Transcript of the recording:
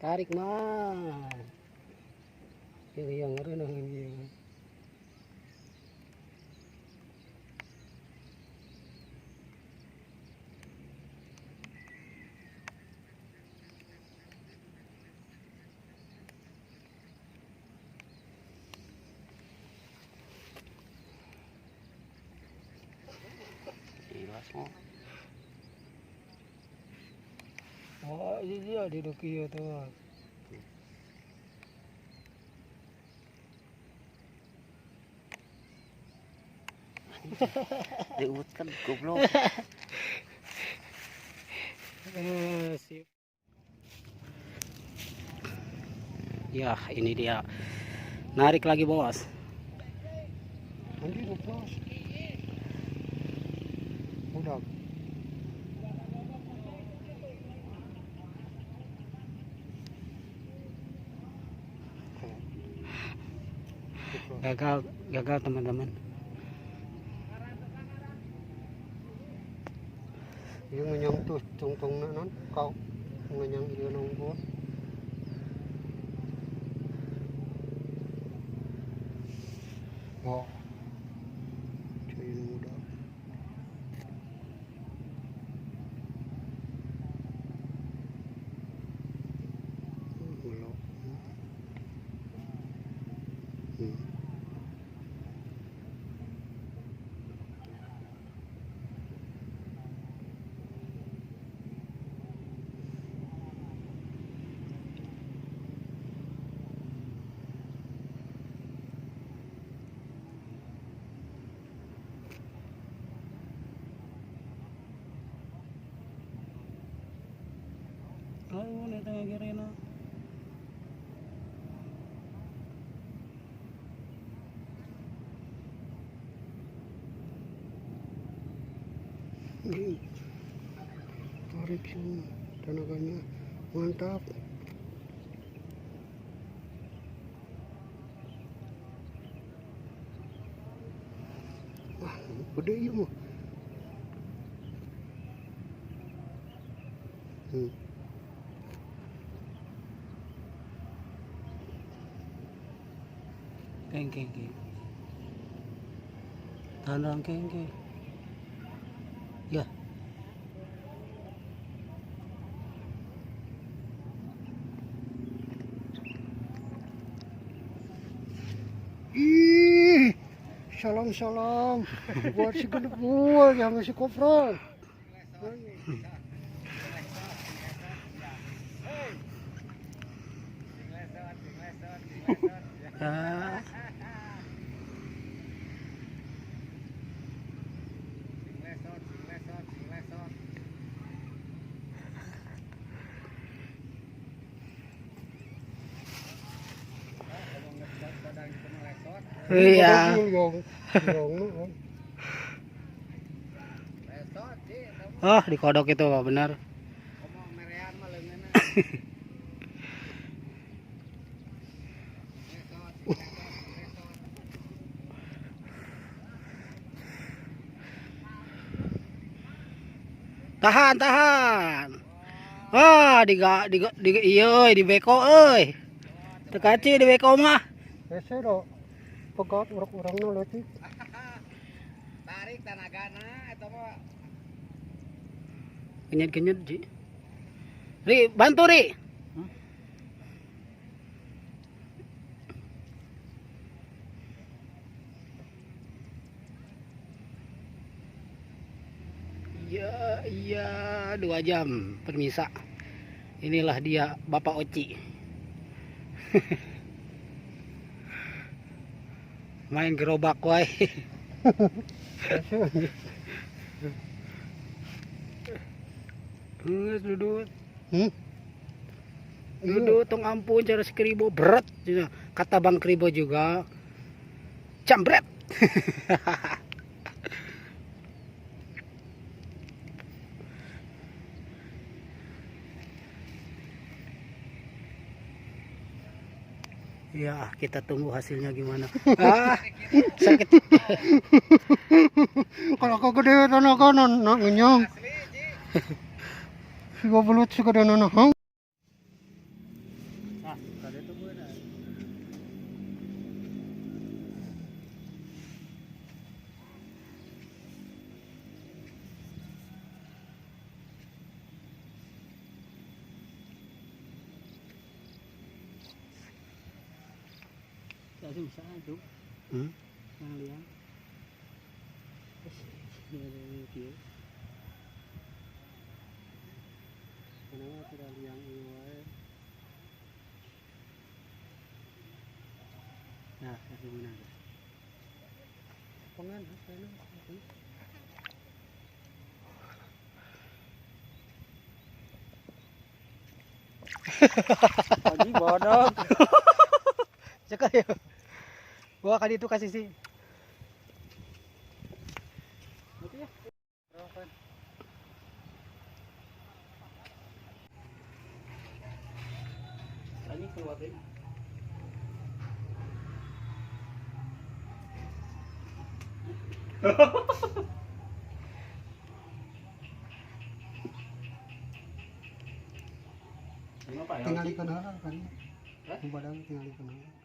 Tarik mah. Ini yang ngeunah ieu. Jelas mau. Oh, iya di kieu tuh. Diubutkan goblok. Sip. Ya, ini dia. Narik lagi, bos. Anjir, bos. Udah. Gagal, gagal teman-teman. Iya ngenyang tuh tungtungna non kau ngenyang ieu nunggu. Wah. Cuy muda. Gulok. Oh, ini tengah kiri no. Tarik semua tenaganya mantap. Wah, gede iya mah. Keng keng keng. Tahan keng keng. Ya. Ih, salam salam buat si gendut yang si koprol. Ah. Iya. Oh, dikodok itu Pak, benar. Tahan, tahan. Wah, di di iya euy, di beko euy. Teu kaci di beko mah. Hese do. Pegat urang-urangna leutik. Tarik tanagana eta mah. Kenyet-kenyet, Ji. Ri, bantu, Ri. Iya, iya, 2 jam permisa. Inilah dia Bapak Oci. Main gerobak wae. Geus dudut. Dudut tong ampun cara si Kribo berat. Kata Bang Kribo juga jambret. Ya, kita tunggu hasilnya gimana. Ah, sakit. Kalau kau gede tenaga non ngenyang. Siga belut siga nana. Langsung saan tuh? Hmm? Yang liang. Kenapa tidak liang ieu wae? Nah, kasih menang. Pengen pengen. Anjing bodoh. Cekal ya. Gua kali itu kasih sih. Itu ya. Anjing keluar deh. Tinggal ikan halal kan? Badang tinggal ikan halal.